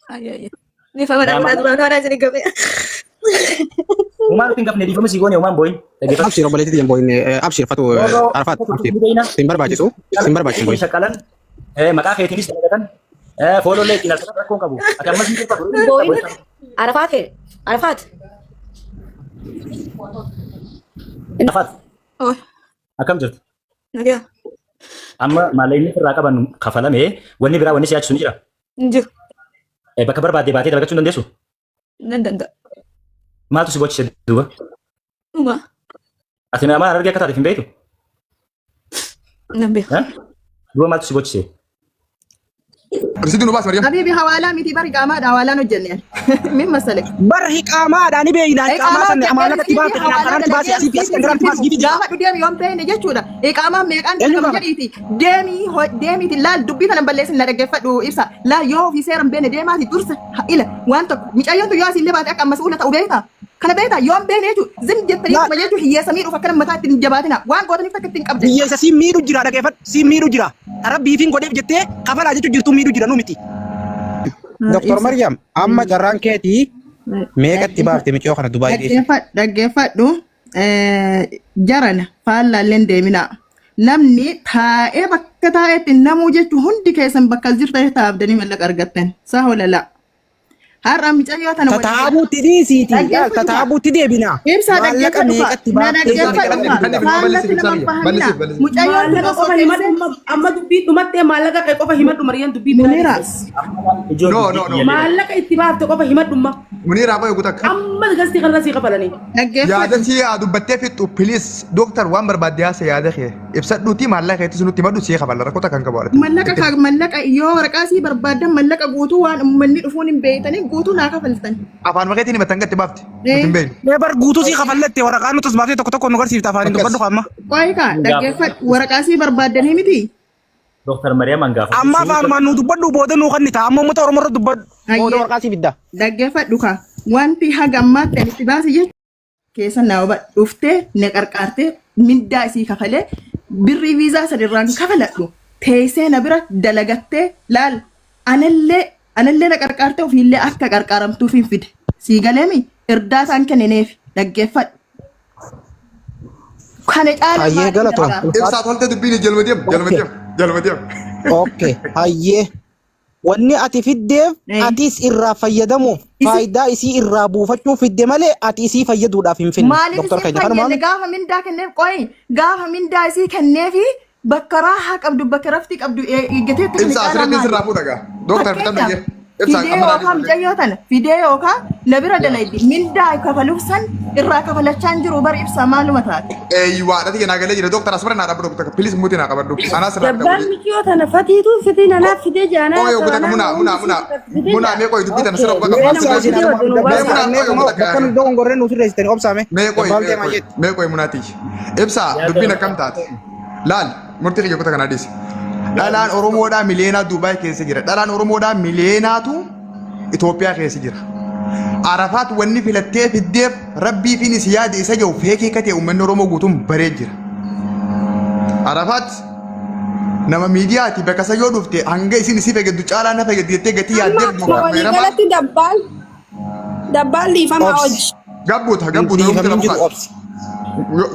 Ayya ayya. Dhiifama dha godhaa duraan waan isin gabe. Homaa nuti hin gafne dhiifama sii goone homaan boo'in. Dhaggeeffadhu. Abshir obboleettii tiyya hin boo'in. Abshir fatu Arafaat abshir. Sin barbaachisu. Sin barbaachisu hin boo'in. Shaqalan maqaa keetiinis dalagatan foolollee ittiin argatan rakkoon qabu. Ati ammas hin jirtu. Boo'in. Arafaat kee. Arafaat. Arafaat Oh, akkam jirtu? nagaa. Amma maallaqni irraa qaban kafalame wanni biraa wanni si yaachisu ni jira. Hin jiru. Bakka barbaadde baatee dalagachuu hin dandeessu? Nan danda'a. Maaltu si bochise duuba? Dhuma. Ati nama Harargee akka taateef hin beektu? Nan beeka. Duuba maaltu si bochise? Risiitii nu baasi Maryam. Habibi hawaalaa miti bari qaamaadha hawaalaan hojjenne. Min masale. Bar hiqaamaadha ni beeyna hiqaamaa san amaanata itti baafte kanaaf kanaatti baasi asii fi asii kan garaatti baasi giiti jira. Gaafa deemi yoon beekne jechuudha. Iqaamaan meeqaan Eenyu jedhama gaafa? jedhiiti. Deemii deemiiti laal dubbii kana hin balleessin na dhaggeeffadhu ibsa. Laal yoo ofii seera hin beekne deemaati dursa ila waan tokko mucayyoon tun yoo asiillee baate akka ammas uula ta'u beektaa. Kana beektaa yoo hin beekne jechuudha. Zim jettanii Laal kuma jechuun hiyyeessa miidhuuf akkana mataa ittiin jabaatina. Waan gootaniif takka ittiin qabde. hiyyeessa siin miidhu jira dhaggeeffadhu siin miidhu jira. Rabbiifin godheef jettee kafalaa jechuun jirtuu miidhu jira nu miti. Dr. Ibsa. Maryam amma carraan keetii meeqatti baafte miciyoo kana Dubaay geessite? Dhaggeeffadhu jarana faallaalleen deeminaa. Namni taa'ee bakka taa'etti namuu jechuun hundi keessan bakka jirtan taa'abdanii mallaqa argattan. Saa holalaa. Har'a mucayyoo tana waliin Tataabuutti dhiisiiti. Dhaggeeffadhu kaa. Tataabuutti deebina. Ibsaa Maallaqa dhaggeeffadhu kaa. meeqatti Na baaftee dhaggeeffadhu Kanni kaa. kanni Faallatti balleessiif nama hin ibsaa fahamina. balleessiif balleessiif. Mucayyoon tun Maallaqa osoo qofa teessee himadhu amma dubbii dhumattee maallaqa kee qofa himadhu Mariyaan dubbii biraa Munira. dhiisi. Ijoon No dubbii no no. xiyyeeffate. Maallaqa itti baafte qofa himadhu amma. Muniiraa qoy gutakka. Amma gastii kanarra sii kafalanii. Dhaggeeffadhu. Yaada sii haa dubbattee fixxu please doctor waan barbaadde haasa yaada kee ibsadhuutii maallaqa keetis nutti himadhu sii kafalla rakkoo takka hin qabu haadha. Mallaqa Itti ka mallaqa yoo waraqaa sii barbaadan mallaqa guutuu waan uummanni dhufuun hin beektanii guutuu naa kafaltan. Afaan keetiin himattan gatti baafte nuti hin Eh, beeknu. Mee bar guutuu sii kafallatte waraqaa nuti as baaftee tokko tokko nu garsiifta afaaniin Akkas. dubbadhu amma. Qoy kaa dhaggeeffadhu waraqaa sii barbaaddanii miti. Dooktar Mariyaam hangafa. Amma afaanumaan nu dubbadhu booda nuu kannita amma uummata Oromoo irra dubbadhu booda Hayyee waraqaa sii fidda. dhaggeeffadhu kaa wanti haga ammaatti ani itti baase jechuudha. Keessa na hubadhu dhuftee na qarqaartee mindaa isii kafalee birrii viizaa san irraan kafaladhu teessee na bira dalagattee laal anallee anallee na qarqaartee ofiillee akka qarqaaramtuuf hin fide sii galeemi irdaataan kennineef dhaggeeffadhu. Kana caala Hayyee maaliin galatoom. gargaara? Ibsaa tolte dubbiin jalma deem jalma Okay. deem jalma deem. Okay. Hayyee. Wanni ati fiddeef atis irraa fayyadamuuf Isi faayidaa isii irraa buufachuuf fidde malee ati isii fayyaduudhaaf hin finne. maaliif Doktor isiin keenya kanumaa fayyadne miti. gaafa mindaa kenneef qoyi gaafa mindaa isii kenneefi bakka raahaa qabdu bakka raftii qabdu eeggateetti kana Ibsaa caalaa asirratti maali? sirraa fuudha gaa. Dooktar fixadhu Fakkeenyaaf iyyee. Ibsaa fidee amma yookaan naannoo mucayyoo tana fidee yookaan na bira dalaydi mindaa kafaluuf san irraa kafalachaa hin jiru bar ibsaa maaluma taate. Eeyyuwaa dhati naa galee jira dooktar asirra naa dhaabbatu takka please muti naa qabadhu. Anaa sirraa fida Dabbaan waliin. michiyoo tana fatiitu fitii nanaaf fidee jaanaa Qoy ogu takka taanaan munaa munaa hundi munaa fidee munaa jaa. mee qoy dubbii tana sirra Okay. quba Mee qabdu. nama Obsaa isin fidee asuma wajjin Mee dabbaa hubataa. munaa saannee qoy ogu kunoo takka bakka nu yaani. dogongorree nu sirreessitanii obsaame. Mee qoy Dabbaan mee deemaa qoy jetti. mee qoy munaati. Ibsaa dubbiin akkam taate. Laal murtii kiyya kuta kanaa dhiisi. Dhalaan Oromoodhaa miliyeenaa Duubaay keessa jira. Dhalaan Oromoodhaa miliyeenaatu Itoophiyaa keessa jira. Arafaat wanni filattee fiddeef rabbiifiin is yaade isa jiru feekii akka ta'e uummanni Oromoo guutuun baree jira. Arafaat nama miidiyaati bakka isa yoo dhufte hanga isin isii fayyaddu caalaa na fayyaddi jettee gatii Amma yaaddeef akkuma Dooktar walii Meeramaa galatti dabbaal dabbaal dhiifamaa Obsi. hojii. gabbuuta gabbuuta yoo Dhiifamni muti hin jiru irraa obsi.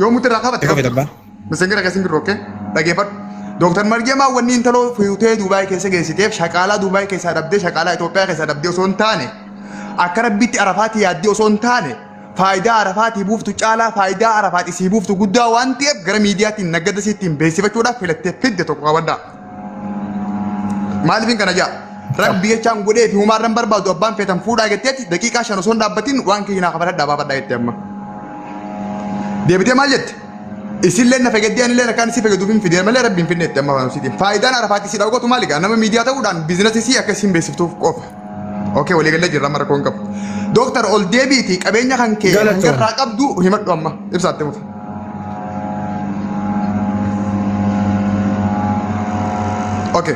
yoo muti irraa kaafate Itti gabbuuta. dabbaan. Miseengira keessa hin jirru okkee dhageeffadhu. Dooktar Margeemaa wanni intaloo fuutee Duubaay keessa geessiteef shaqaalaa Duubaay keessaa dhabdee shaqaalaa Itoophiyaa keessaa dhabdee osoo hin taane akka rabbitti Arafaatti yaaddee osoo hin taane faayidaa Arafaatii buuftu caalaa faayidaa Arafaati sii buuftu guddaa waan ta'eef gara miidiyaatiin naggada siittiin beeksifachuudhaaf filattee fidde tokko qabadhaa. Maaliifin kana jaa? Rabbi jechaan godhee fi humaarran barbaadu abbaan feetan fuudhaa jetteetti daqiiqaa 5 osoo hin dhaabbatin waan kiyya naa kafaladhaa baafadhaa jette amma. Deebitee maal jette? Isillee na fayyadee anillee akkaan si fayyaduuf hin fidee malee rabbi hin finne itti amma afaan isiitiin. Faayidaan Arafaatti si dhawwatu maali gaa nama miidiyaa ta'uudhaan biizinasii sii akka isin beeksiftuuf qofa. Okee walii galee jirra amma rakkoo hin qabu. Dooktar ol deebiiti qabeenya kan kee hanga Galatoom. irraa qabdu himadhu amma ibsaatti mufi. Okee.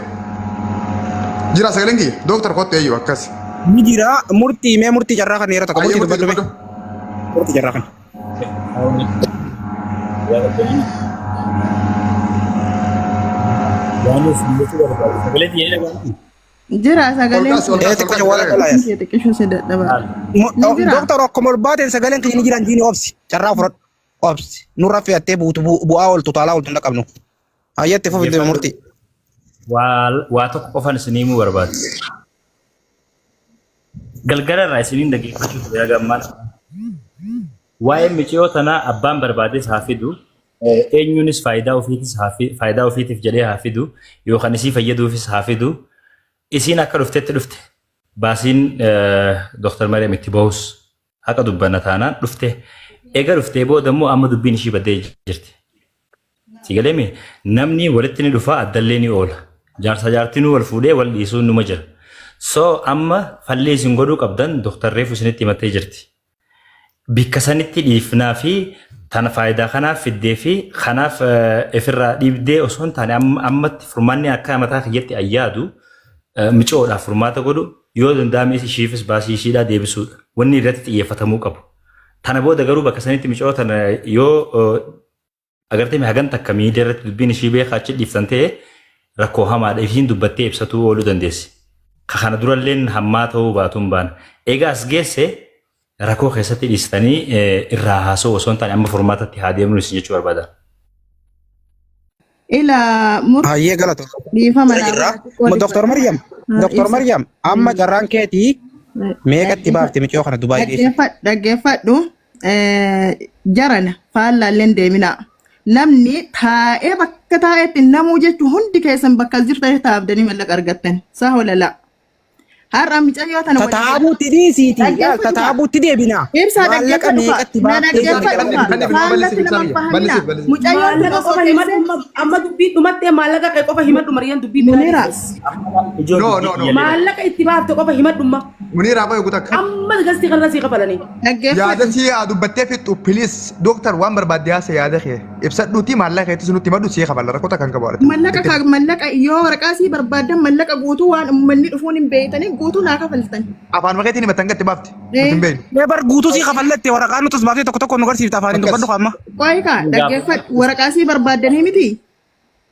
Jira sagaleen kiyya dooktar kottu eeyyuu akkas. Ni jira murtii mee murtii carraa kan yeroo takka Ayyee murtii murtii dubbadhu mee dubbadhu. murtii carraa kan. Yaanis biyyatti barbaadu. Sagalee xiyyeena gaariiti. Jira sagaleen Ol kaasi, ol Ee kaasi, ol xiqqoo kaasi. wala dhala. kee xiqqishuu si dadhabaa. Ni jira. Doktor akkuma ol baateen sagaleen keenya ni jiran jiini obsi. Carraa fudhadhu. Obsi. Nurra fe'attee buutu bu'aa ooltu taalaa ooltu hin qabnu. Hayyatti fufi deema murtii. Waa tokko qofan isinii himuu barbaadu. Galgala irraa isiniin dhaggeeffachuu ture haga ammaa. Waa'ee miciyoo tanaa abbaan barbaades haa fidu. Eenyuunis faayidaa ofiitis haa faayidaa ofiitiif jedhee haa fidu yookaan isii fayyaduufis haa fidu. Isiin akka dhuftetti dhufte. Baasiin Dr. Mariam itti bahus haqa dubbanna taanaan dhufte. Eega dhuftee booda immoo amma dubbiin ishii baddee jirti. Si galee mi? Namni walitti ni dhufa addallee ni oola. Jaarsa jaartinuu wal fuudhee wal dhiisuun numa jira. So amma falli isin godhuu qabdan Dr. Reefu isinitti himattee jirti. Bikka sanitti dhiifnaa fi tana faayidaa kanaaf fiddee fi kanaaf ifirraa dhiibdee osoo hin taane ammatti furmaanni akka mataa kiyyatti ayyaadu micoodhaaf furmaata godhu yoo danda'ame ishiifis baasii ishiidhaa deebisuudha. Wanni irratti xiyyeeffatamuu qabu. Tana booda garuu bakka sanitti micoo tana yoo agartee hagan takka miidiyaa irratti dubbiin ishii beekaa achi dhiiftan ta'e rakkoo hamaadha. Ishiin dubbattee ibsatuu ooluu dandeessi. Ka kana duralleen hammaa ta'uu baatuun baana. Egaa as geesse rakkoo keessatti dhiistanii irraa haasa'uu osoo hin taane amma furmaatatti haa deemnu isin jechuu barbaada. Ila mur Hayyee galata. dhiifama Jira jirra. naa xiqqoo Doktor Maryam, Doktor ibsa. Maryam amma carraan keetii meeqatti baafte micoo kana Dubaay geesse? Dhaggeeffadhu jarana faallaalleen deeminaa. Namni taa'ee bakka taa'etti namuu jechuun hundi keessan bakka jirtan taa'abdanii mallaqa argattan. Saa holalaa. Har'a mucayyoo tana waliin Tataabuutti dhiisiiti. Dhaggeeffadhu kaa. Tataabuutti deebinaa. Ibsaa Maallaqa dhaggeeffadhu kaa. meeqatti Na baaftee dhaggeeffadhu kaa. Kanni balleessi Faallatti ibsaa nama biyya. fahamina. Balleessi balleessi. Mucayyoon tun Maallaqa osoo qofa himadhu teessee amma dubbii dhumattee maallaqa kee qofa himadhu Mariyaan dubbii biraa Munira. dhiisi. Ijoo No, dubbii no, no. kiyya Maallaqa itti baafte qofa himadhu amma. Muniiraa qoy gutakka. Amma gastii kanarra sii kafalanii. Dhaggeeffadhu. Yaada sii haa dubbattee fixxu please doctor waan barbaadde haasa yaada kee ibsadhuutii maallaqa keetis nutti himadhu sii kafalla rakkoo takka hin qabu haadha. Mallaqa ka mallaqa yoo waraqaa sii barbaadan mallaqa guutuu waan uummanni dhufuun hin beektanii guutuu naa kafaltan. Afaan keetiin himattan gatti baafte nuti hin beeknu. Mee bar guutuu sii kafallatte waraqaa nuti as baaftee tokko tokko nu garsiifta afaaniin Akkas. dubbadhu amma. Qoy kaa dhaggeeffadhu waraqaa sii barbaaddanii miti.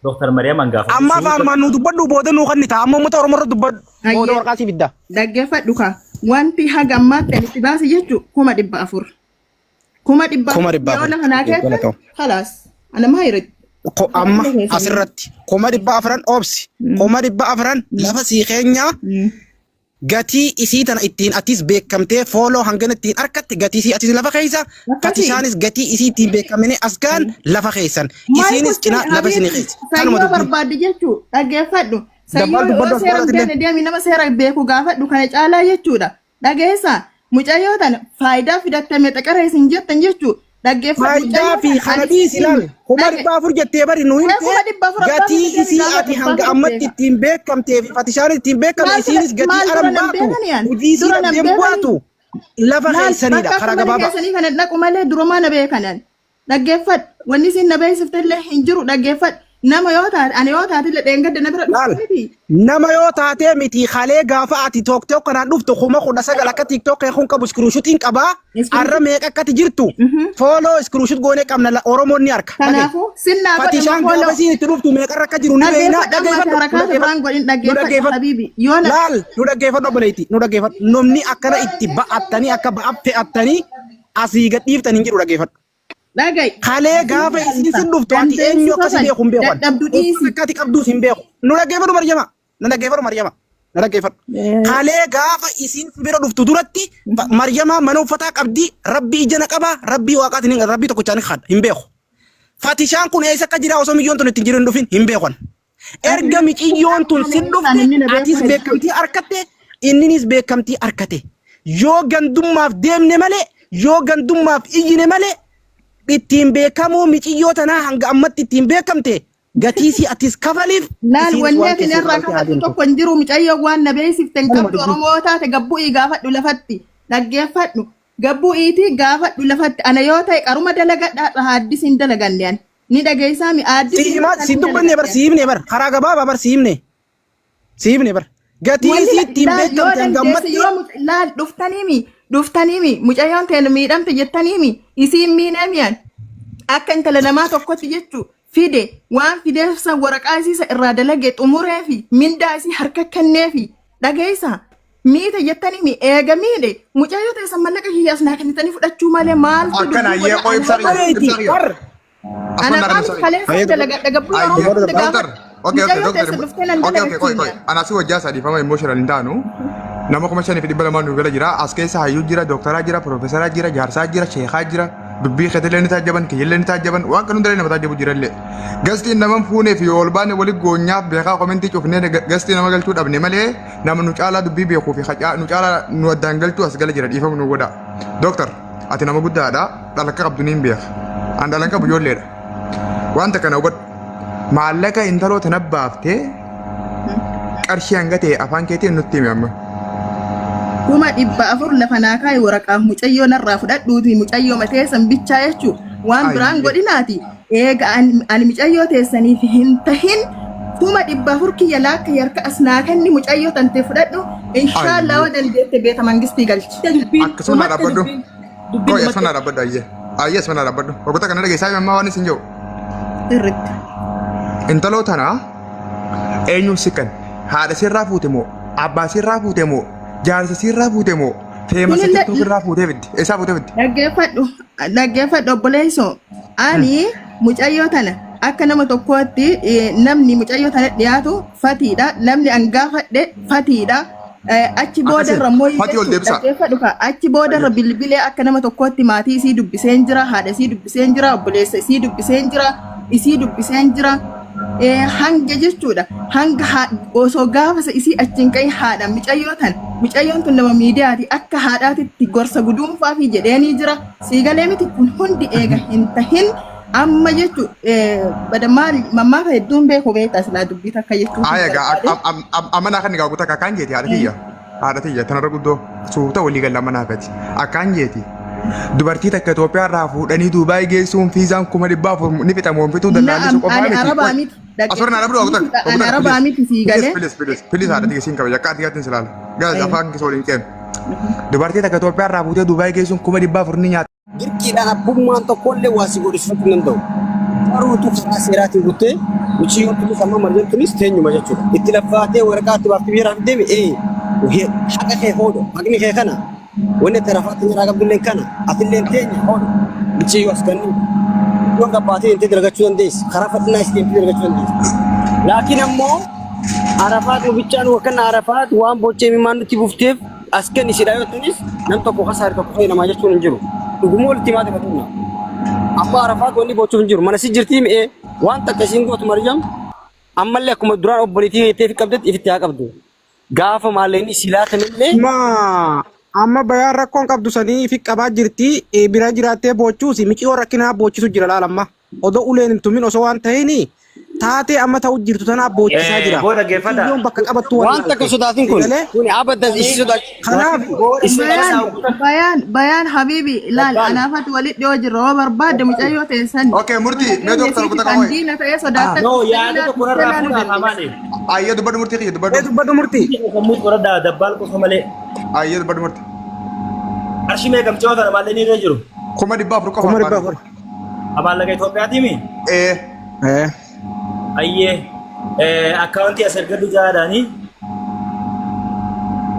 Dr. Mariam hangafa. Amma afaanumaan nu dubbadhu booda nuu kan ta'a amma uummata Oromoo irra dubbadhu booda Hayyee. waraqaa sii fidda. Dhaggeeffadhu kaa wanti haga ammaatti ani itti baase jechuun 400,000. 400,000 400,000. yoo lafa naa Galata. kennan khalaas ana maa hirri. Amma asirratti 400,000 obsi. 400,000 lafa sii keenyaa gatii isii tana ittiin atis beekamtee fooloo hangana ittiin argatte gatii isii atis lafa keessa Akkasii. fatishaanis gatii isii ittiin beekamine as gaan lafa keessan isiinis cinaa lafa isinii keessa. Kanuma Sayyoo dubbiin. barbaadde jechuu dhaggeeffadhu. Dabbaal Sayyoo dubbadhu yoo as seera hin boodatti beekne deemi nama seera beeku gaafadhu kana caalaa jechuudha. Dhageessa mucayyoo tana faayidaa fidatte meexa isin jettan jechuu dhaggeeffadhu. Faayidaa fi kana dhiisi ilaal. 400,000 jettee bari nu himte 400,000 abbaa gatii fedhe isii deemi ati gaafadhu hanga abbaa ammatti fedhe. ittiin beekamtee fi fatishaan ittiin beekame Maal isiinis gatii maal dura aran nan baatu beekani an? hojii isii Dura nan dhabdeen beekani? bu'aatu lafa Laal keessanidha bakka karaa akka mana gabaabaa. keessanii kana dhaqu malee durumaa na beekanan. Dhaggeeffadhu. Wanni isin na beeksifte illee hin jiru dhaggeeffadhu. Nama yoo taate ani yoo taate illee dheengadda na bira Laal dhufte miti. nama yoo taatee miti kalee gaafa ati TikTok kanaan dhuftu 19,000 akka TikTok kee kun qabu screenshotiin qabaa arra meeqa akkati jirtu follow screenshot goonee qabna Oromoon ni arka. Dhagahi. Kanaafuu sinnaa godhama Fatishaan gaafa follow. isiin itti dhuftu meeqarra akka jiru ni beekna. Dhaggeeffadhu amma Dhaggeeffadhu. Nu harakaata biraan dhaggeeffadhu. godhin Nu dhaggeeffadhu dhaggeeffadhu. habiibi. Yoo na Laal nu dhaggeeffadhu obboleetti nu dhaggeeffadhu. Namni akkana itti ba'attanii akka ba'aa fe'attanii asii gad dhiiftan hin jiru dhaggeeffadhu. dhaga'i. Kalee gaafa isiin sin dhuftu ati eenyu Dandeessisa akkasi san beeku hin beeku. dadhabdu Uffata dhiisi. akka ati qabduus hin beeku. Nu dhaggeeffadhu Maryama. Na dhaggeeffadhu Maryama. Na dhaggeeffadhu. Kalee gaafa isiin si bira dhuftu duratti Maryamaa mana uffataa qabdi rabbii ija na qaba rabbii waaqaatiin hin rabbii tokkochaan hin kadha hin beeku. Fatishaan kun eessa akka jira osoo miyyoon tun ittiin jiru hin dhufin hin beekan. Erga miciyyoon tun sin dhufte atis beekamtii argatte inninis beekamtii argate. Yoo gandummaaf deemne malee yoo gandummaaf iyyine malee ittiin beekamuu miciyyoo tanaa hanga ammatti ittiin beekamte gatii si atis kafaliif Laal isiinis wanni waan ati keessee irraa kafaltee haa kafaltu deemtu. tokko hin jiru mucayyoo waan na beeksifte hin Kanuma qabdu dubbiin. Oromoo taate gabbu'ii gaafadhu lafatti dhaggeeffadhu gabbu'iitii gaafadhu lafatti ana yoo ta'e qaruma dalagadha haaddis hin dalaganne ani ni dhageessaa mi Si aaddis hin himaa si dubbanne bar si himne bar karaa gabaabaa bar si himne si himne bar gatii Wanni isii ittiin laal yoo beekamte hanga dandeesse ammatti yoo laal dhuftaniimi mucayyoon teenu miidhamte jettaniimi isiin miidhamiyan akka intala namaa tokkotti jechuu fide waan fideef san waraqaa isiisa irraa dalage xumureefi mindaa isii harka kenneefi Dhageessa miite jettanii mi eega miidhe mucayyoo teessan mallaqa kiyyaas naa kennitanii fudhachuu malee maaltu Akkana dubbii ayyee godha qoy ibsaa ana kiyya. Ibsaa kiyya. Bar Asuma ana naa qaamni ibsaa kiyya. kaleessa Ayyee dalagadha gabbuu Ayyee Oromoo hunda doctor. gaafadhu Okay, okay, mucayyoo doctor. teessan dhuftee nan Okay, okay, qoy, qoy. dalagachiifne. Anaa si wajjaa sadiifama emotional hin taanu. Nama 5200 nu gala jira. As keessa hayyuu jira, dooktaraa jira, profeesaraa jira, jaarsaa jira, sheekaa jira. Dubbii keetillee ni taajjaban, kiyyillee ni taajjaban, waan kan hundalee nama taajjabu jira illee. Gastiin nama hin fuunee fi ol baane wali goonyaaf beekaa komentii cufnee gastii nama galchuu dhabne malee nama nu caalaa dubbii beekuu fi hacaa nu caalaa nu addaan galchuu as gala jira dhiifama nu godha. Dooktar, ati nama guddaadha, dhala akka qabdu niin beeka. An dhala hin qabu ijoolleedha. Wanta kana hubadhu. Maallaqa intaloo tana baaftee qarshii hanga ta'e afaan keetiin nutti himi amma. 400,000 lafa naa kaa'i waraqaaf mucayyoo narraa fudhadhuuti mucayyoo mateessan bichaa jechuu waan biraan Ayyee. godhinaati eega ani mucayyoo teessaniif hin tahin 400,000 kiyya laakka yarka as naa kenni mucayyoo tantee fudhadhu inshaallah Ayyee. yoo dandeette beeta mangistii galchi. Dubbiin Akkasuma naa dhumatte dhaabbadhu. dubbiin dubbiin Qoy asuma dhumatte. naa dhaabbadhu ayyee. Ayyee asuma naa dhaabbadhu. Oggota kana dhageessaa ammaa waan isin jedhu. Sirritti. Intaloo tana eenyuun si kan haadha sirraa fuute moo abbaa sirraa fuute moo jaarsa sirraa fuute moo feemasa Kunillee tiktook irraa fuutee fiddi eessaa fuutee fiddi? Dhaggeeffadhu, dhaggeeffadhu obboleessoo. Ani mucayyoo tana akka nama tokkootti namni mucayyoo tana dhiyaatu fatiidha. Namni an gaafadhe fatiidha. Achi Akkasii boodarra immoo fatii ol jechuun deebisaa. dhaggeeffadhu kaa achi boodarra bilbilee akka nama tokkootti maatii isii dubbiseen jira, haadha isii dubbiseen jira, obboleessa isii dubbiseen jira, isii dubbiseen jira. Hanga jechuudha hanga osoo gaafa isii achi hin qahin haadha micayyoo tan micayyoon tun nama miidiyaati akka haadhaatitti gorsa guduunfaa fi jedheenii jira sii galee miti kun hundi eega hin tahin amma jechu bada maal mammaaka hedduun beeku beektaa silaa dubbii takka jechuun hin Aya gaa barbaade. amanaa kan gaa guutaa akkaan jeeti haadha tiyya. Haadha tiyya tanarra guddoo suuta walii galla amanaa gati. Akkaan jeeti. Dubartii takka Itoophiyaa irraa fuudhanii Duubaay geessuun fiizaan 400,000 ni fixamu hin fixuu dallaallisuu Na'am qofaa ani miti. arabaa Qoy. miti Asirra naa dhabdu dhaggeeffadhu Abutak. ni fixa ani Abutak arabaa please. miti sii Please galee. please please please haadha tiyya siin kabaja akka ati silaala. Gaaz afaan keessa waliin ceenu. Dubartii takka Itoophiyaa irraa fuutee Duubaay geessuun 400,000 ni nyaata. Dirqiidhaan abbummaan tokkollee waa si godhisiisuu hin danda'u. Garuutu karaa seeraatiin guttee mucayyoon tunis amma Maryam tunis teenyuma jechuudha. Itti laffaatee waraqaa itti baaftee biyya raafii deemi ee haqa kee hoodho haqni kee kana wanni ati rafaatti nyaraa qabdullee kana atillee teenya hoodho mucayyoo as ganni iddoo gabbaatee deemtee dalagachuu dandeessi karaa fadhinaa isii deemtee dalagachuu dandeessi. Laakiin ammoo Arafaat nu bichaan wakkanna Arafaat waan bochee mimaan nutti bufteef as kenni sidhaa yoo tunis nam tokko kasaare tokko fa'i namaa jechuun hin jiru. Dhuguma walitti himaa ta'e tunna. Amma Arafaat wanni bochuuf hin jiru. Mana si jirtii mi'ee waan takka isiin gootu Maryam ammallee akkuma duraan obboleettii jettee fi qabdetti ifitti haa qabdu. Gaafa maallaqni isii laatanillee Ma amma bayaan rakkoon qabdu sanii fi qabaa jirti bira jiraattee boochuusi miciyoo rakkinaa boochisu jira laal amma odoo uleen hin tumin osoo waan ta'eeni taatee amma ta'u jirtu tanaaf boochisaa jira. Boo dhaggeeffadha. Miciyyoon bakka qabattu waan takka sodaatin kun Galee kun abadan isii sodaachisa. kanaaf Isii Bayaan sodaachisa. bayaan bayaan habibi laal Dabbaal. anaafati walit dhiyoo jirra yoo barbaadde mucayyoo teessan Okay murtii mee fakkeenya dooktar isiiti kutaa kan qoy. diina ta'ee sodaattan No, dhuftanii yaada laal tokko dhuftee narraa laaluu fuudhaa dandeessa. maali? Ayyee dubbadhu murtii kiyya ee dubbadhu. dubbadhu murtii. Sammuu qoradhaa dabbaal qofa malee. Ayyee dubbadhu murtii. Qarshii meeqa micoota tana maallee irra jiru? 400,000 qofa Kuma dhibba abbaan. afur. Maallaqa Itoophiyaatiimi? Ee. Ee. Ayyee. Akkaawuntii as ergadhu jaadhaanii.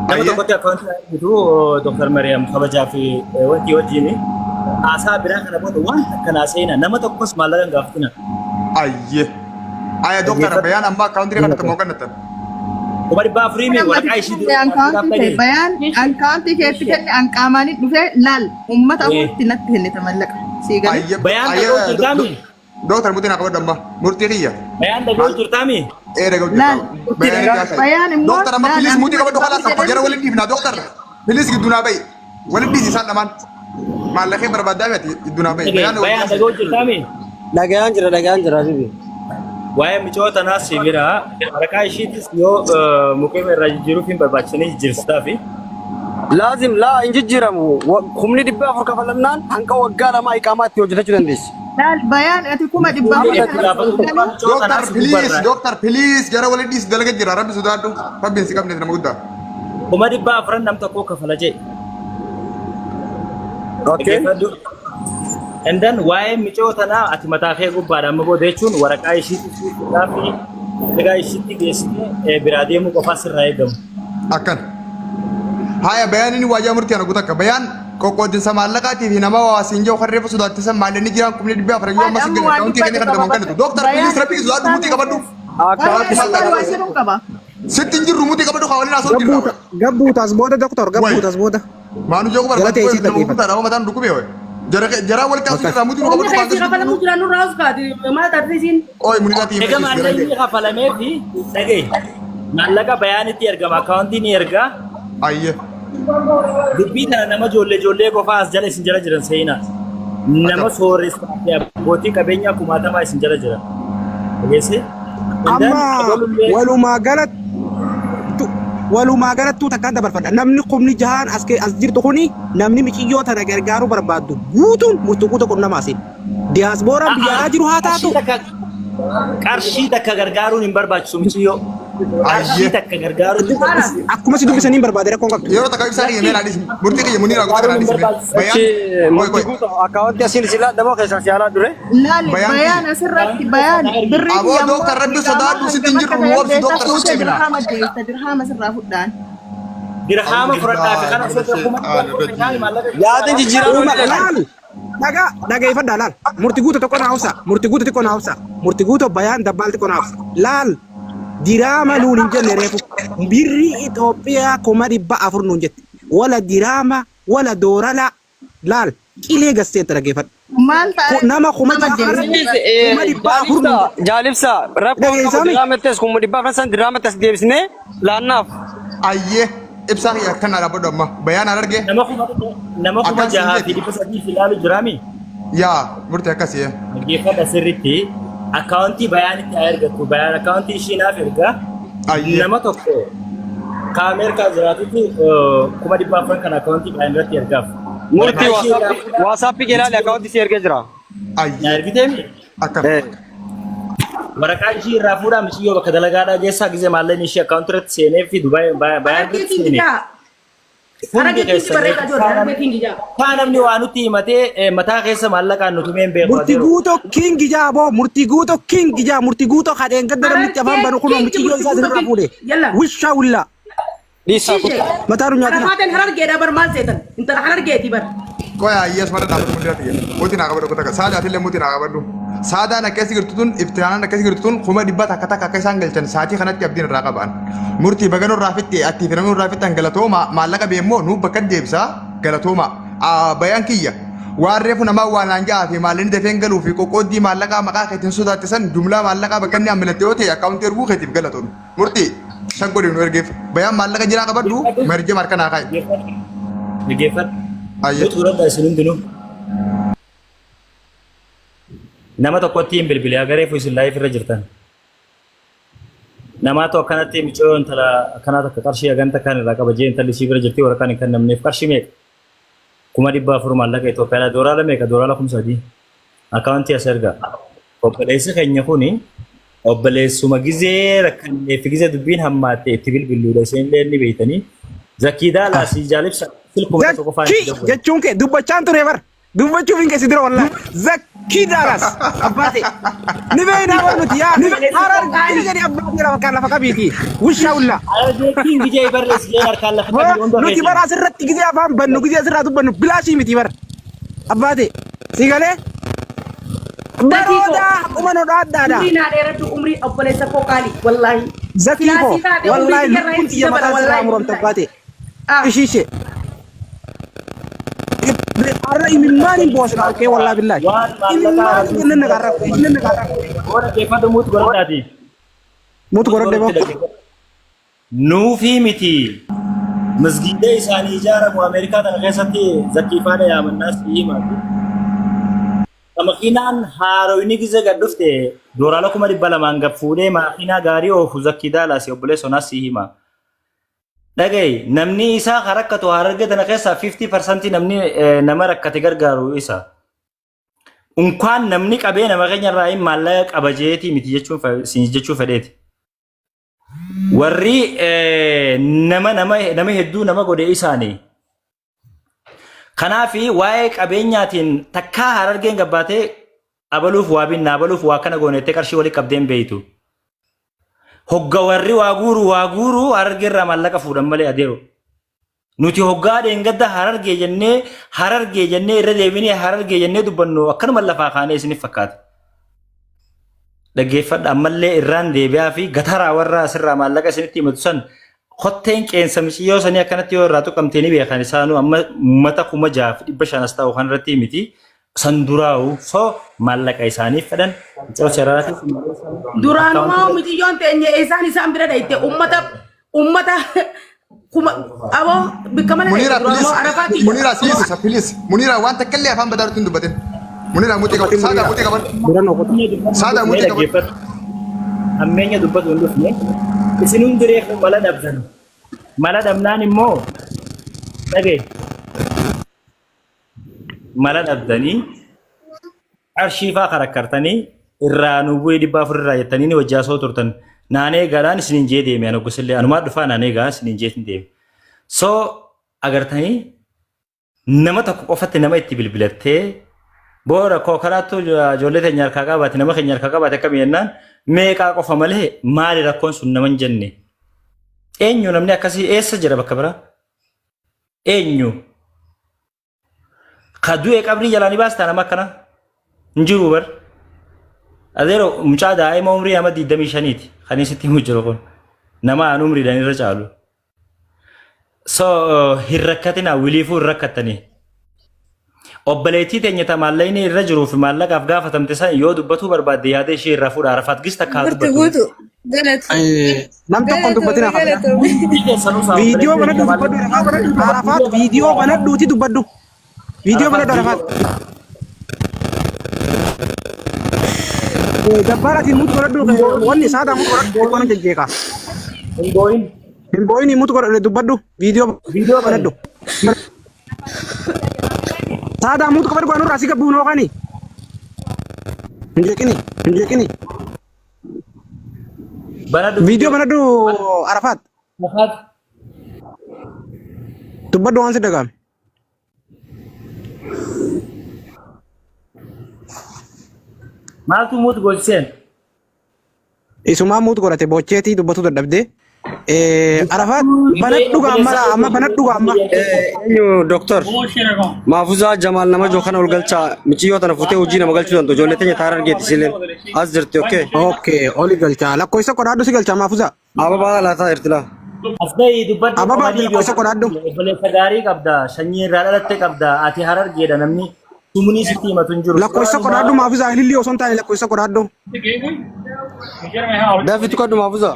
Nama Ayyee. tokkotti akkaawuntii argitu Dr. Mariyaam kabajaa fi wanti wajjin haasaa biraa kana booda waan takka naa seenaa nama tokkos maallaqa hin gaafatina. Ayyee. Ayya dooktar bayaan amma akkaawuntii kana tamoo kannattan. 400,000 mi waraqaa ishii dura Ankaawuntii kee bayaan ankaawuntii keetti kenne an qaamaanin dhufee laal uummata Eh. afuritti natti kennite mallaqa sii galee. Ayyee. Bayaan dhaga'uu jirtaami? Dooktar murtii naa qabadhu amma murtii kiyya. Bayaan dhaga'uu jirtaami? Ee dhaga'u Laal. jirta. Bayaan itti haasa'e. Bayaan immoo Dooktar amma laal piliis an murtii kuma qabadhu dhibba kalaas afur amma jara jedhanii waliin dhiifnaa dooktar. Piliis gidduu naa ba'i. Waliin dhiisi isaan lamaan. Maallaqee barbaaddaa miti gidduu naa ba'i. Bayaan waliin Bayaan haasa'e. dhaga'uu jirtaami? Dhagayaan jira dhagayaan jira habibi. Waa'ee micoota tanaas si bira waraqaa ishiitis yoo mukeema irraa jijjiiruuf hin barbaachisanii jijjiirsitaa fi Laazim laa hin jijjiiramu. 400,000 kafalamnaan hanga waggaa 2 iqaamaa itti hojjetachuu dandeessi. Laal bayaan ati 400,000 itti kana gaafatu sii galee. micoota Dooktar tanaas piliis gubbarraa dooktar piliis jara waliin dhiisi dalaga jira rabbi sodaadhu. Rabbiin si qabneef nama guddaa. 400,000 nam tokko kafala jee. Okay. Dhaggeeffadhu. And then waa'ee micoo tanaa ati mataa kee gubbaadha amma booda jechuun waraqaa ishiitti fuudhaa fi ragaa ishiitti geessitee biraa deemuu qofaa sirraa eegamu. Akkana. Haya bayaaniin waajjira murtii ana guutakka. Bayaan qoqqoodinsa maallaqaatii fi nama waa siin jiru kan reefu sodaachisan maallaqni jiraan 400,000 yoo amma Amma si waan akkaawuntii kennee kan dubbadhu argaman qaba. kennitu. Dooktar Bayaan please rabbii sodaadhu mutii qabadhu. Bayaan isaan waa jedhuun qaba. Sitti hin jirru mutii qabadhu kaa waliin haasa'u jirra. Gabbuutaas booda doktor gabbuutaas booda. Maanu jeequu Jala barbaadu teessee nama dhaggeeffadhu. guddaadha nama mataan dhukkubee wayi. Jaraa walitti haasa'u jirra mutii nu Humni qabadhu keessi kaan kafalamu jira nurraa us kaati. Maal taate isiin? Oyi munitaa tiim Egaa maallaqni kafalamee fi dhagaye maallaqa bayaanitti ergama akkaawuntii ni ergaa. Ayyee. Dubbii tana nama ijoollee ijoollee qofaa as jala isin jala jiran seenaa. Nama sooressaa fi abbootii qabeenyaa kumaatamaa isin jala jira. Dhageesse? Amma walumaa galatti walumaa galattuu takkaan dabarfadha. Namni 6,000 as as jirtu kuni namni miciyyoo tana gargaaruu barbaaddu guutuun murtuu guutuu qunnamaa siin. Diyaaspooraan biyya alaa jiru haa taatu. Qarshii takka gargaaruun hin barbaachisu miciyyoo. Qarshii takka gargaaruun hin barbaachisu. Akkuma si dubbisaniin barbaade rakkoon qabdu. Yeroo takka ibsaa kiyya mee dhaadhisi. Murtii kiyya muniira goota kana dhaadhisi mee. Achi Bayaan. Qoy murtii qoy. guutuu akkaawwanti asiin silaa dhamoo keessaa si alaa dure. Laali Bayaan bayaan kiyya. asirratti bayaan birrii Aboo kiyya ammoo dooktar rabbi iqaamaa sodaadhu sitti hanga hin jirru bakka nu obsi ta'e dooktar sitti fuutee himna. dirhaama deessa dirhaama sirraa fudhaan. Dirhaama fudhadhaa fi kana osoo 400,000 isaanii maallaqa Yaadni jijjiiramuu Uuma ni danda'a. laal dhagaa dhageeffadhaa laal murti guutuu tokko naa obsa murti guutuu xiqqoo naa obsa murti guutuu bayaan dabbaal xiqqoo naa obsa laal diraama nuun hin jenne reefu birrii Itoophiyaa 400,000 nuun jette wala diraama wala doorala laal qilee gasseetta dhageeffadhu. Maal ta'e Nama kuma nama jaha deessa. 400,000 nuun jette. Jaalibsa rakkoo qabu Dhageessaami? diraamattis 400,000 san diraamattis deebisnee laannaaf. Ayyee ibsaa kiyya akkana dhaabbadhu amma. Bayaan aan arge. Nama kuma nama kuma Akkas hin jahaa fi jedhi. dhibba sadii fi ilaalu jiraami. Yaa murtii akkasii. Dhaggeeffadha sirriitti akkaawuntii bayaanitti haa ergattu. Bayaan akkaawuntii ishii naaf ergaa. Ayyee. Nama tokko ka Ameerikaa jiraatutti 400,000 kan akkaawuntii bayaan irratti ergaaf. Murtii Waraqaa ishii irraa fuudhaa. waasaappii kee ilaali akkaawwanti si ergee jira. Na Ayyee. ergiteemi? Akkana. Waraqaa ishii irraa fuudhaa mishiyyoo bakka dalagaadhaa geessaa gizee maallaqni ishii akkaawuntii irratti seenee fi Dubaay bayaan Harargee irratti King seenee. jaa. Hundi Harargee King keessan barreessaa jiru. Harargee King jaa. kaa namni waa nutti himatee mataa keessa maallaqaan nuti himee hin beeku Murti adeero. guutuu king jaa boo murti guutuu king jaa murti guutuu kadheen gadda namni itti afaan Harargee banu kunoo King miciyyoo murtii isaa guutuu sirraa King. fuudhe. Yalla. Wishaa willaa. Dhiisaa Shiishee. kuttaa. Mataa nu nyaatina. Arafaateen harargeedha bar maal seetan? Intala harargeeti bar. Qoya ayyee asuma dhaabbadhu murtii kiyya. Mutii naa qabadhu kutaa saadaatillee mutii naa qabadhu. Saadaan akkasii jirtu tun iftihaanaan akkasii jirtu tun 100,000 takka akka isaan galchan saatii kanatti abdiin irraa qaban. Murtii baga nurraa fixxe attii fi namni nurraa fixxan galatooma maallaqa beemmoo nuuf bakka deebisaa galatooma. Bayaan kiyya waan reefu namaa waan naan ja'aa fi maallaqni dafeen galuu fi qoqqooddii maallaqaa maqaa keetiin sodaattisan jumlaa maallaqaa bakka inni ammilatte yoo ta'e akkaawuntii erguu keetiif galatoomi. Murtii shan godhi nu ergeef bayaan maallaqa jiraa qabadhu marjee marka naa kaa'i. Dhaggeeffadhu. Ayyee. Nuti fudhadhaa isin hundinuu. Nama tokkotti hin bilbile agaree isin live irra jirtan. Namaatu akkanatti miccoo intala akkanaa takka qarshii haganta kan irraa qaba jee intalli ishii bira jirti waraqaan hin kennamneef qarshii meeqa? 400,000 maallaqa Itoophiyaadhaa dooraala meeqa? Dooraala 3,000. Akkaawuntii as ergaa. Obboleessi keenya kuni obboleessuma gizee rakkannee fi gizee dubbiin hammaatte itti bilbiluudha isinillee ni beektanii. Zakii Daalaa si jaalibsa silkuma tokko qofaan itti Zakkii dawwale. jechuun kee dubbachaan ture bar. Dubbachuuf hin keessi dura wallahi. Zakkii Daalaas abbaa ta'e. Ni beeknaa bar nuti yaa harargee jedhi abbaa ta'e lafa kan lafa qabiiti. Wishaa willaa. Harargee King jee barreessi jee harkaan lafa qabii hunda Nuti keetiin. bara asirratti gizee afaan bannu gizee asirraa dubbannu bilaashii miti bara. Abbaa ta'e. Si galee? Zakii koo. Baroodaa haquma nu dhaadhaadha. Umrii naa dheeradhu umrii obboleessa koo qaali wallaahi. Zakii koo Silaasii taate umrii wallaahi kiyya irraa lubbuun hin xiyya dabala mataa sirraa wallaahi. muramte abbaa ta'e. Ah. Ishii ishee. Har'a imimmaan hin boosna arkee wallaahi billaahi. Waan maallaqaa Imimmaan hin jenne nagaa rakkoo. Booda dhaggeeffadhu muut godhadhaati. Muut godhadhe boo. Nuufii miti. Masgiida isaanii ijaaramu Ameerikaa tana keessatti zakkii faana yaamannaas himaati. Makiinaan haaroyni gizee gad dhufte doolaara 200,000 gad fuudhee makiinaa gaarii oofu zakkii daalaasi obboleessoo naas si hima. Dhaga'i namni isaa kan rakkatu harargee tana keessaa 50% namni nama rakkate gargaaru isa. Unkaan namni qabee nama keenya irraa hin maallaqa qaba jeetii miti jechuun siin jechuu fedheeti. Warri nama nama nama hedduu nama godhe isaanii. Kanaafi waa'ee qabeenyaatiin takkaa harargeen gabbaatee abaluuf waa binna abaluuf waa kana goonettee qarshii walii qabdee hin beeytu. Hogga warri waa guuru waa guuru Harargee irraa maallaqa fuudhan malee adeero. Nuti hoggaa dheengadda Harargee jennee Harargee jennee irra deebinee Harargee jennee dubbannu akkanuma lafaa kaanee isiniif fakkaata. Dhaggeeffadha ammallee irraan deebi'aa fi gataraa warra asirraa maallaqa isinitti himatu san kotteen qeensa miciyyoo sanii akkanatti yoo irraa tuqamtee ni beekan isaanuu amma uummata 6500 as ta'u kanarratti miti san duraa'u so maallaqa isaaniif fedhan micoo seeraatiif Duraanumaa miciyyoon teenye isaan isaan bira dhayte ummata ummata kuma aboo bikka malee Munira dhayte please. duraanumaa arafaati. Munira please isa please. Munira waan takka illee afaan badaa irratti hin dubbatin. Munira muxii qabadhu. Saadaa muxii qabadhu. Saadaa muxii qabadhu. Hammeenya dubbatu hin dhufne isin hundi reefu mala dhabdan mala dhabnaan immoo dhagaye mala dhabdanii qarshii faa karakkartanii irraa nu bu'ee 400 irraa jettanii ni wajjaa soo turtan naanee galaan isinin jee deeme an oggosillee anumaa dhufaa naanee gaa isinin jeetin deeme so agartanii nama tokko qofatti nama itti bilbilattee booda koo karaattu ijoollee teenya harkaa qabaate nama keenya harkaa qabaate akkami jennaan meeqaa qofa malee maali rakkoon sun nama hin jenne eenyu namni akkasii eessa jira bakka biraa eenyu Ka du'e qabrii jalaa ni baastaa nama akkana? Hin jiru bar. Adeero mucaa daa'ima umrii nama 25ti kan isitti himu jiru kun. Nama aan umriidhaan irra caalu. So hin rakkatinaa wiliifuu hin rakkattanii. Obboleettii teenya ta maallaqni irra jiruu fi maallaqaaf gaafatamte san yoo dubbatuu barbaadde yaada ishee irraa fuudha Arafaat gis takka haa Murti dubbattu. guutu. Galatu. Nam tokko hin dubbatin Galatoomi afaan. galatoomi. Hundi keessanuu saa Viidiyoo obboleettii banadhu teenya dubbadhu maallaqni Arafaat. Arafaat viidiyoo banadhuuti dubbadhu. Viidiyoo Arafaat banadhu Arafaat. viidiyoo Jabbaar ati mutu godhadhu wanni saadaa mutu godhadhu xiqqoo nan jejjeeqa. hin boo'in. Hin boo'in mutu godhadhu dubbadhu viidiyoo Viidiyoo bani. banadhu. Saadaa mutu qabadhu waan irraa si gabbuun hooqani. Hin jeeqini hin jeeqini. Banadhu Viidiyoo banadhu Arafaat. Arafaat. Dubbadhu waan si dhaga'ame. Maaltu muut goosiseen? Isumaa muut godhate bocheetii dubbatu dadhabdee. Arafaat banadhu gaamma laa amma banadhu gaamma. Eenyu doktor Maafuzaa Jamaal nama joo kana ol galchaa miciyyoo tana futee hojii nama galchuu danda'u ijoollee teenya taara argeeti isileen as jirti okkee. Okay oli galchaa lakkoofsa qodaadhu si galchaa Maafuzaa. Ababaa laataa jirti laa. As bahi dubbadhu Ababaa qomadii lakkoofsa qodaadhu. obboleessa gaarii qabda sanyii irraa dhalatte qabda ati harargeedha namni sumunii sitti himatu hin jiru. Lakkoofsa qodaadhu Maafuzaa ilillii osoo hin taane lakkoofsa qodaadhu. Dafi tuqadhu Maafuzaa.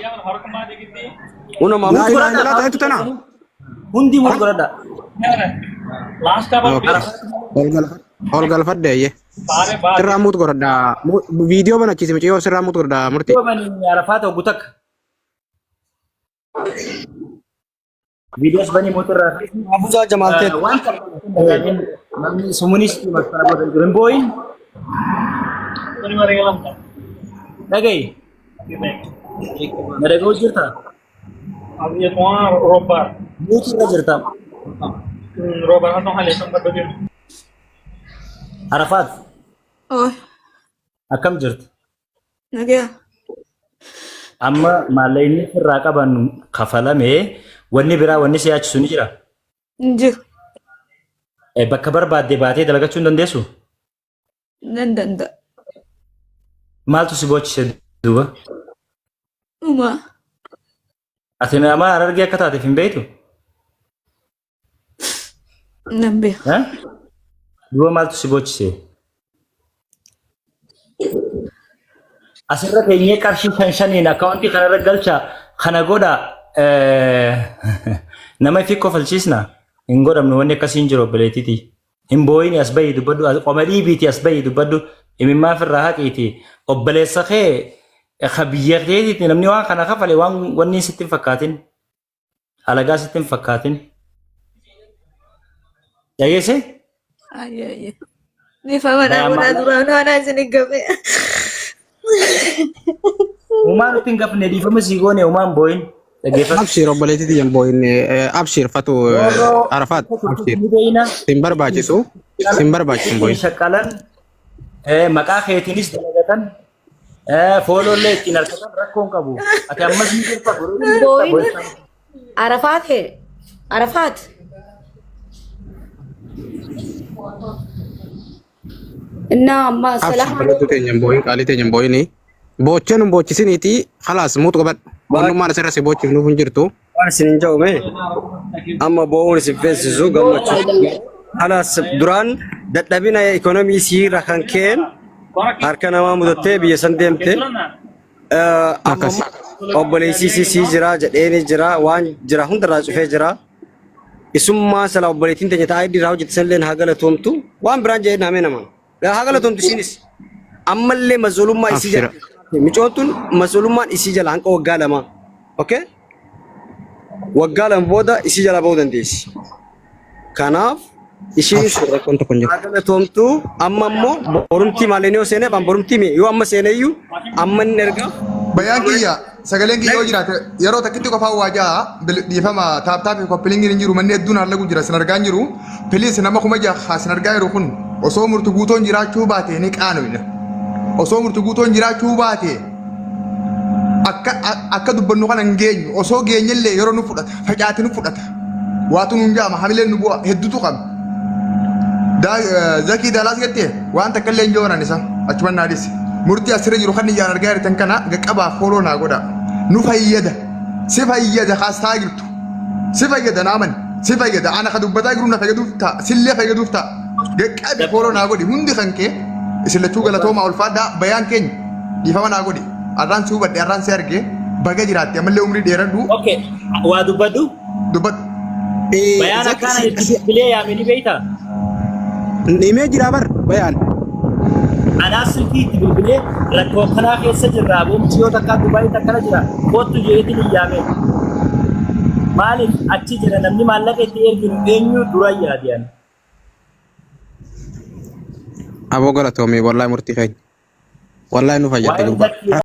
Una Laa Maafuzaa. ilaaha illallah ta'etu tana. Hundi mut godhadha. Okay. Ol galfadhe. Ol galfadhe eeyyee. Sirraa muut godhadha. Viidiyoo banachiisi mucayyoo sirraa muut godhadha murtii. Viidiyoo bani Arafaat hoggu takka. Viidiyoos bani mootirraa. Maafuzaa Jamaal teet. Waan namni sumunis himatu kana booda jiru. Hin boo'in. Dhaga'i. Na dhaga'uu jirta? Muutirra jirta. Arafaat Oh, akkam jirta? nagaya. Amma maallaqni irraa qaban kafalamee wanni biraa wanni si yaachisu ni jira. Hin jiru. Bakka barbaadde baatee dalagachuu hin dandeessu? Nan danda'a. Maaltu si boochise duuba? Uma. Ati nama Harargee akka taateef hin beektu? Nan beeka. Eh? Duuba maaltu si boochise? Asirra teenyee qarshii shan shaniin akkaawuntii kanarra galcha kana godha nama ifi kofalchiisna hin godhamnu wanni akkasii hin jiru obboleettiiti. Hin boo'ini as bahii dubbadhu qoma dhiibiiti as bahii dubbadhu imimmaa ofirraa haqiiti obboleessa kee ka biyya keetiiti namni waan kana kafale waan wanni sitti hin fakkaatin. Alagaa sitti hin fakkaatin. Dhageesse? Ayyee ayyee. Dhiifama naa godhaa duraan waan isin hin gafe. Uumaan nutti hin gafne dhiifama sii goone uumaan boo'in. Dhaggeeffadhu. Abshir obboleettii tiyya hin boo'in. Abshir fatu Arafaat abshir. Ni beeyna. Sin barbaachisu sin barbaachisu hin boo'in. Shaqqalan maqaa keetiinis dalagatan. Fooloollee ittiin harkatan rakkoo hin qabu. Ati ammas ni jirta boruu ni jirta Booyin boysaa. Arafaat Arafaat. Innaa amma Abshir salaam bareedduu teenya hin boo'in qaalii teenya hin boo'ini. Boochee nu boochisiniiti khalaas muutu qabadhu. Wannummaan asirra si boochifnuuf hin jirtu. Waan isin hin jedhu mee amma boo'uun isin feesisu gammachuu. Khalaas duraan dadhabina ikonomii isiirra kan ka'een harka namaa mudattee biyya san deemte. Amma Akkas. immoo obboleessi isii sii jira jedheeni jira waan jira hundarraa cufee jira. Isummaa sala obboleettiin teenya taa'ee irraa hojjette sanillee haa galatoomtu waan biraan jedhee naamee nama. Haa galatoomtu isiinis. Ammallee masuulummaa isii Abshira. jala micoon tun masuulummaan isii jala hanqa waggaa 2. Okay? Waggaa 2 booda isii jala ba'uu dandeessi. Kanaaf ishiin Abshir rakkoon tokko hin jiru. haa galatoomtu amma immoo borumtii malee yoo seenee baan borumtii mee yoo amma seenee iyyuu amma inni ergaa Bayaan kiyya sagaleen kiyya yoo jiraate yeroo takkitti qofaa waa ja'a dhiifama taaptaa fi koppilingiin hin jiru manni hedduun hallagu jira sin argaa hin jiru piliis nama 6000 sin argaa jiru kun osoo murti guutoon jiraachuu baate ni qaanoyna osoo murti guutoon jiraachuu baate akka akka dubbannu kana hin geenyu osoo geenyellee yeroo nu fudhata facaati nu fudhata waatu nuun jaama hamileen nu bu'a hedduutu qabna. Zakii Daalaas gattee waan takka illee hin joonan isa achuman naa dhisi. Murtii asirra jiru kan iyyaan argaa jirtan kana qaqqabaa fooloo naa godha. Nu fayyada. Si fayyada kaastaa jirtu. Si fayyada naa mani. Si fayyada ana ka dubbataa jiru na fayyaduuf ta'a. Sillee fayyaduuf ta'a. Qaqqabi fooloo naa godhi hundi kan kee isin lachuu galatoomaa ulfaadhaa bayaan keenya dhiifama naa godhi. Arraan si hubadhe arraan si arge baga jiraatte ammallee umrii dheeradhu Okay, waa dubbadhu. dubbadhu. Bayaan Zaki akkaana si itti si bilbilee yaame ni beektaa? himee jira bar bayaan. Anaa silkii itti bilbilee rakkoo akkanaa keessa jirra aboo yoo takkaa Dubaayii takkana jira kottu jeetiin hin yaame. Maaliif achi jira namni maallaqa itti erginu eenyu dura yaade ani. Aboo galatoomii wallahi murtii keenya. Wallahi nu fayyadde Waa'een gurbaa. zakkii